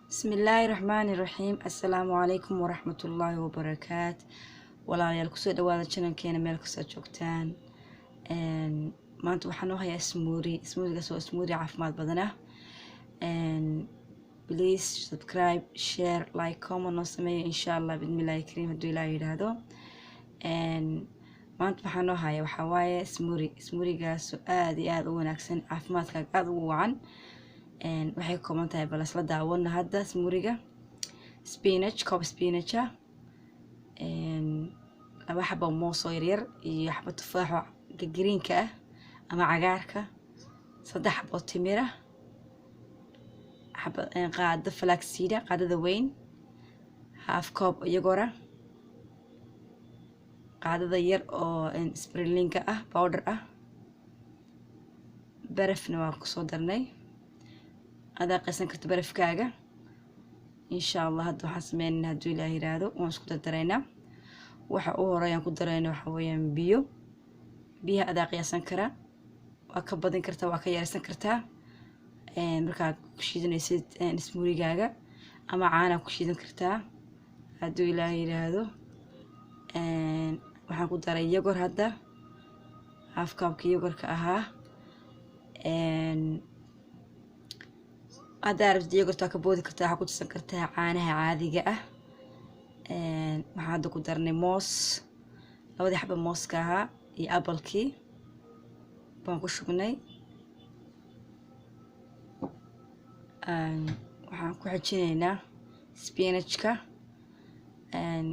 Bismillaahi Raxmaani Raxiim. Assalaamu calaykum waraxmatullaahi wabarakaat. Walaalayaal, kusoo dhawaada channelkeena meel kastoo joogtaan. Maanta waxaan noo hayaa smoothie. Smoothigaas waa smoothie caafimaad badan ah. Please subscribe, share, like, comment noo sameeya, insha Allah, bidmillaahi kariim, hadduu Ilaah yidhaahdo. Maanta waxaa noo haya waxaa waaye smoothie. Smoothigaas oo aada iyo aada u wanaagsan, caafimaadkaaga aada ugu wacan. Waxay ka kooban tahay, bal isla daawano hadda smoothiga. Spinach, koob spinach ah, laba xabo moos oo yaryar iyo xabo tufaaxo greenka ah ama cagaarka, saddex xabo timir ah, xaba qaado flaxseed, qaadada weyn, half koob yogurt ah, qaadada yar oo spirulina ah, powder ah, barafna waa kusoo darnay. Adaa qaysan karta barafkaaga, insha Allah. Hadda waxaan sameynayna, hadduu Ilaah yiraahdo, waan isku dardaraynaa. Waxa u horeeyaan ku darayna waxa weeyaan biyo. Biyaha adaa qiyaasan karaa, waa ka badin kartaa, waa ka yareysan kartaa markaad ku shiidanaysid smoothiegaaga, ama caanaa ku shiidan kartaa, hadduu Ilaah yiraahdo. Waxaan ku daray yogurt hadda, half cupka yogurtka ahaa. Haddaa rabtid yogurt waa ka boodi kartaa, waxaa ku darsan kartaa caanaha caadiga ah. Waxaan hadda ku darnay moos, labadii xaba mooska ahaa iyo applekii baan ku shubnay. Waxaan ku xijinaynaa spinachka.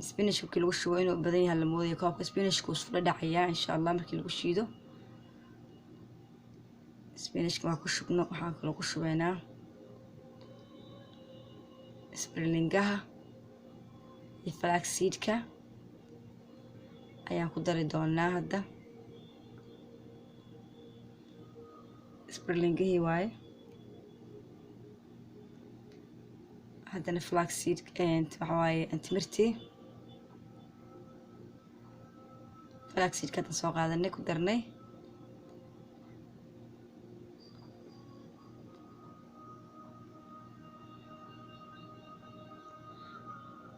Spinachka markii lagu shubo inuu badan yahay la moodayo koobka, spinachka wuu isku dhacayaa, insha Allah, markii lagu shiido. Spinachka waa ku shubno. Waxaan kaloo ku shubaynaa spirulinaha iyo flaxseedka ayaan ku dari doonaa hadda. Spirulinahii waaye, haddana flaxseed waxa waaye, timirtii. Flaxseedka haddan soo qaadanay, ku darnay.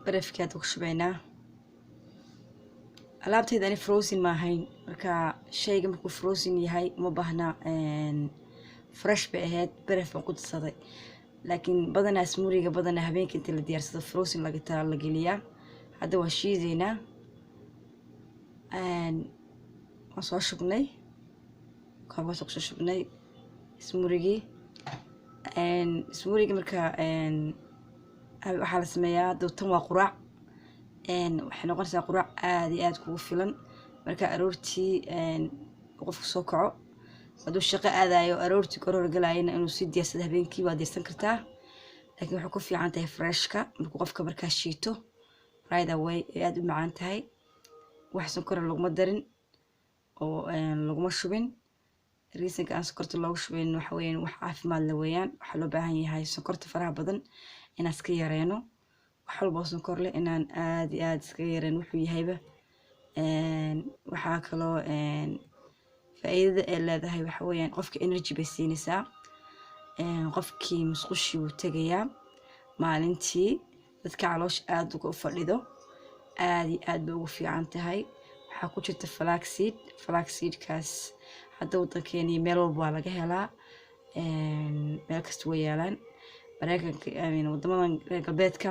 Barafkii hadda ku shubaynaa. Alaabtayda ani frozen ma ahayn, marka shayga markuu frozen yahay uma baahna. Fresh bay ahayd, baraf baan ku darsaday, laakiin badanaa smoothiega badanaa habeenka inta la diyaarsado frozen laga la geliyaa. Hadda waa shiideynaa. Waan soo shubnay koobkaas, kusoo shubnay smoothiegii. Smoothiega marka waxaa la sameeyaa hadda, tan waa quraac. Waxay noqonaysaa quraac aada iyo aada kugu filan. Marka aroortii qofku soo kaco, hadduu shaqo aadayo aroortii kor horgalayana, inuu sii diyaarsado habeenkii waa diyaarsan kartaa, laakiin waxay ku fiican tahay freshka markuu qofka markaa shiito right away ay aada u macaan tahay. Wax sonkora laguma darin oo laguma shubin. Reasonka aan sonkorta loogu shubin waxa weeyaan wax caafimaad la weeyaan. Waxaa loo baahan yahay sonkorta faraha badan inaan iska yareeno, wax walba oo sonkor leh inaan aada iyo aada iskaga yareeno wuxuu yahayba. Waxaa kaloo faa'iidada ay leedahay waxa weeyaan qofka energy bay siinaysaa. Qofkii musqushii wuu tegayaa maalintii. Dadka caloosha aada uga fadhido aada iyo aad bay ugu fiican tahay. Waxaa ku jirta flaxseed. Flaxseedkaas hadda waddankeeni meel walba waa laga helaa, meel kasta way yaalaan. Mareykanka, wadamadan reer galbeedka,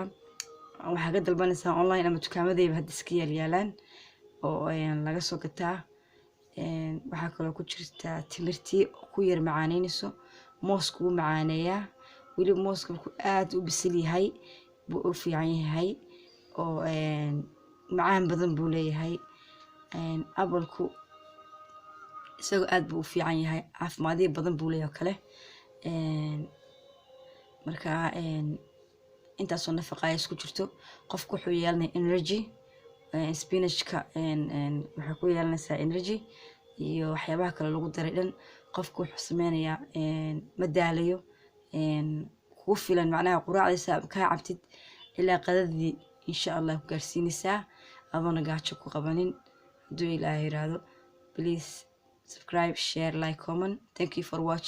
waxaa ka dalbanaysaa online ama dukaamadayba hadda iska yaalyaalaan oo laga soo gataa. Waxaa kaloo ku jirta timirtii oo ku yar macaaneynayso. Mooska wuu macaaneeyaa, weliba mooska markuu aada u bisil yahay buu u fiican yahay oo macaan badan buu leeyahay. Appleku isagoo aada buu u fiican yahay, caafimaadyo badan buu leeyahay oo kale. Marka intaasoo nafaqa ay isku jirto, qofku wuxuu yeelanaya energy. Spinachka waxay ku yeelanaysaa energy iyo waxyaabaha kale lagu daray dhan. Qofku wuxuu sameynayaa ma daalayo, kugu filan, macnaha quraacdiisa kaa cabtid ilaa qadadii, insha Allah, ku gaarsiinaysaa adoona gaajo ku qabanin, hadduu Ilaahay yiraahdo. Please subscribe, share, like, comment. Thank you for watching.